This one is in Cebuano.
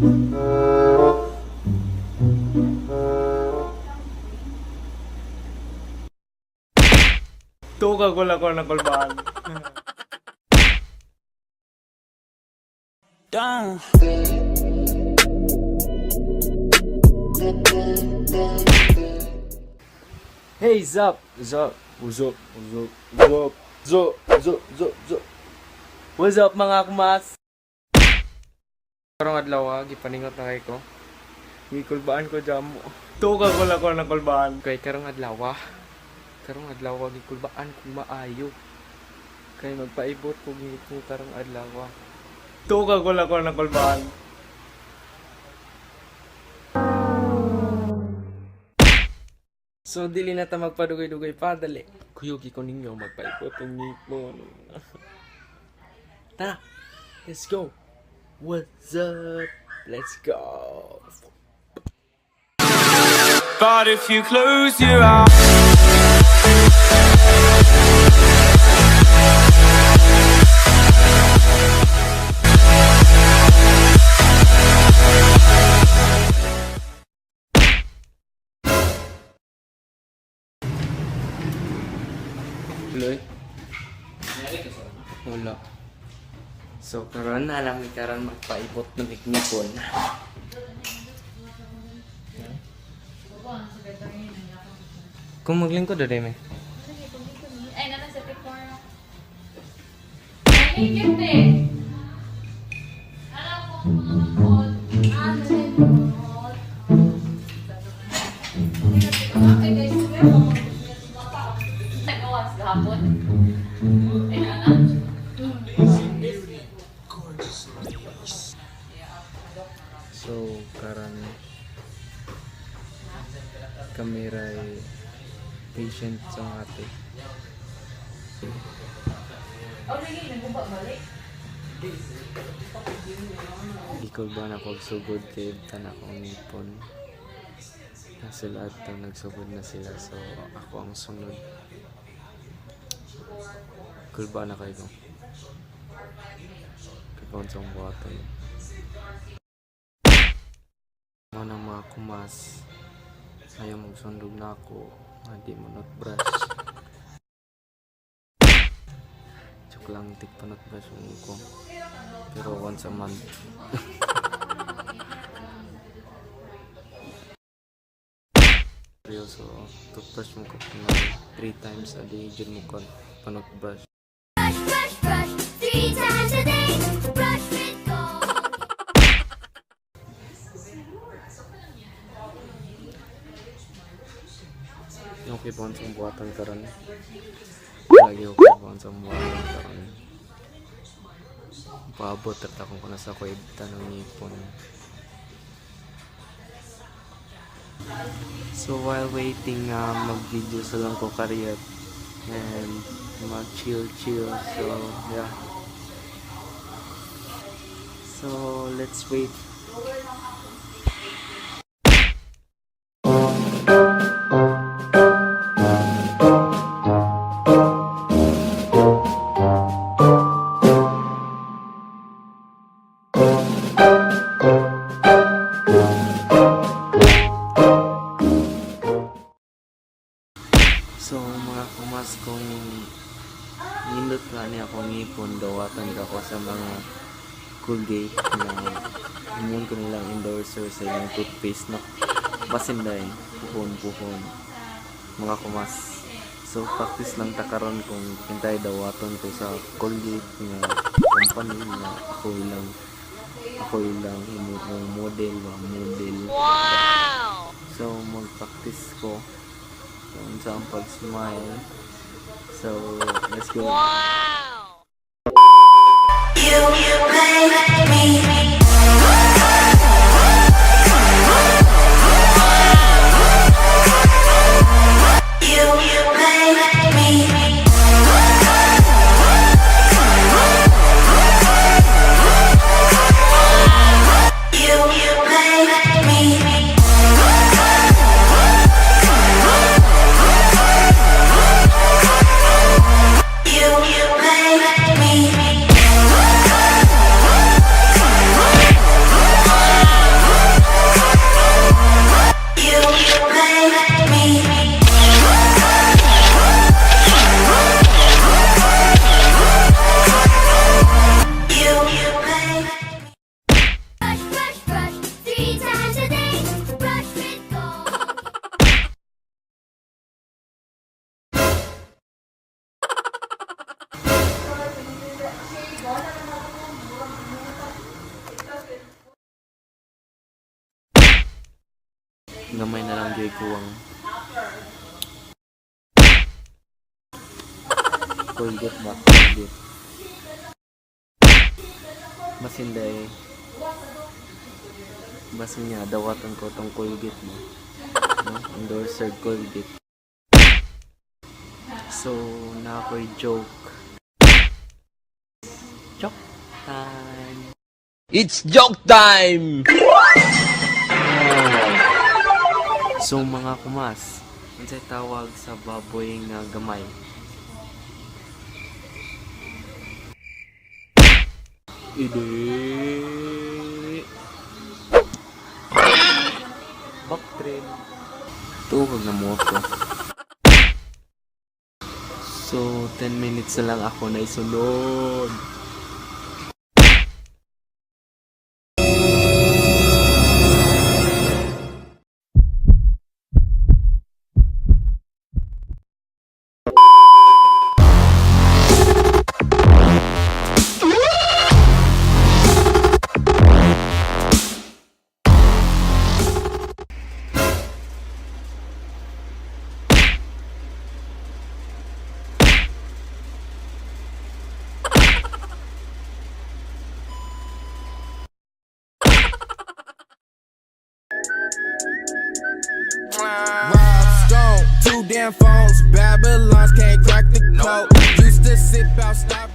Tuka ko lang ko ng kulbaan. Down. Hey, Zap! Zap! What's up? What's up? What's up? Zo! Zo! Zo! Zo! What's up, mga kumas? Karong adlaw, ah, gipaningot na kay ko. Gikulbaan ko jamo. Tuka ko lang ko ng kulbaan. Kay karong adlaw, ah. Karong adlaw, ah, gikulbaan ko maayo. Kay magpaibot ko ngipon karong adlaw, ah. Tuka ko lang ko ng kulbaan. So, dili na ta magpadugay-dugay pa, dali. Kuyugi ko ninyo, magpaipot ang ngipon. Tara, let's go. What's up? Let's go. But if you close your eyes. Tuloy? Wala. So, karon na lang karon magpaibot ng ngipon. Kung maglingkod na rin eh. Ay, nana sa tikor. Ay, cute eh. Alam ko kung mga mangkot. Ah, nasa mangkot. Okay guys, nagawas gahapon. Ay, nana. So, karon kami ray patient sa ate. Oh, lagi, naguba balik. Ikaw ba na kog sugod kay tan akong ngipon? Na sila at nagsugod na sila, so ako ang sunod. Kulba na kayo. Kapag sa buhaton. Mga ng mga kumas, ayaw magsundog na ako, nga di mo brush. Joke lang, tik pa brush ko. Pero once a month. Seryoso, toothbrush mo ko na 3 times a day, dyan mo ko panotbrush. Brush, brush, brush, three times a day. Brush with gold. Okay po ang buhatan karon. Lagi okay po ang buhatan karon. Paabot at akong kuna sa ko tanong ngipon. So while waiting, mag-video sa lang ko kariyat and mag-chill chill. So yeah. So let's wait. So mga kumas, kung nindot nga niya akong ngipon, dawatan ka ko sa mga Colgate na himuon ko nilang endorser sa ilang toothpaste no. Basin dahil puhon puhon mga kumas. So practice lang ta karon kung kintay dawaton ko sa Colgate nga company nga ako ilang himuong model ba model. Wow! So mag-practice ko kung saan pag-smile. So, let's go. You make me. You make me. You make me. You make me. Gamay na lang gyud kuwang. Colgate ba? Colgate. Masinday. Basin niya, dawatan ko tong Colgate mo. No? Endorser Colgate. So, na ako'y joke. Joke time! It's joke time! So mga kumas, unsay tawag sa baboy nga gamay? Ide. Backtrain. Tuwag na mo ko. So, 10 minutes na lang ako na isunod. Rob Stone, two damn phones. Babylons can't crack the code. Used to sip out, stop.